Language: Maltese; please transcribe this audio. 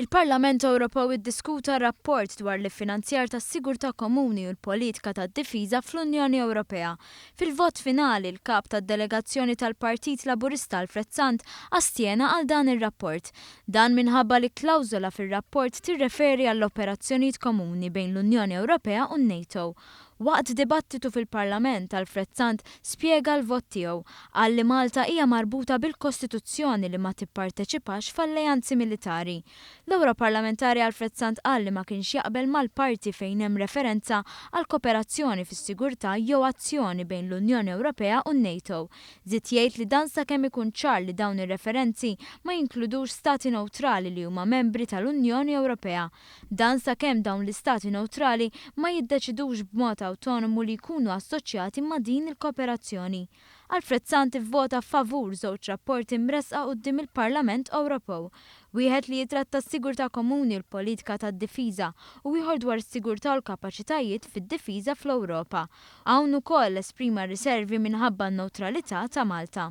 Il-Parlament Ewropew iddiskuta rapport dwar l-iffinanzjar tas-sigurtà komuni u l-politika tad-difiża fl-Unjoni Ewropea. Fil-vot finali, l-kap tad-delegazzjoni tal-Partit Laburista Alfred Sant astjena għal dan ir-rapport. Dan minħabba li klawżola fir-rapport tirreferi għall-operazzjonijiet komuni bejn l-Unjoni Ewropea u n-NATO. Waqt dibattitu fil-Parlament, Alfred Sant spjega l-vot tiegħu. Qal li Malta hija marbuta bil-Kostituzzjoni li ma tipparteċipax f'alleanzi militari. L-Ewroparlamentari Alfred Sant qal li ma kienx jaqbel mal-parti fejn hemm referenza għal kooperazzjoni fis-sigurtà jew azzjoni bejn l-Unjoni Ewropea u n-NATO. Żied jgħid li dan sakemm ikun ċar li dawn ir-referenzi ma jinkludux stati newtrali li huma membri tal-Unjoni Ewropea. Dan sakemm dawn l-istati newtrali ma jiddeċidux b'mod awtonomu li jkunu assoċjati ma' din il-kooperazzjoni. Alfred Sant ivvota favur żewġ rapporti mressqa quddiem il-Parlament Ewropew. Wieħed li jitratta s-sigurtà komuni u l-politika tad-difiża u ieħor dwar is-sigurtà u l-kapaċitajiet fid-difiża fl-Ewropa. Hawn ukoll esprima riservi minħabba n-newtralità ta' Malta.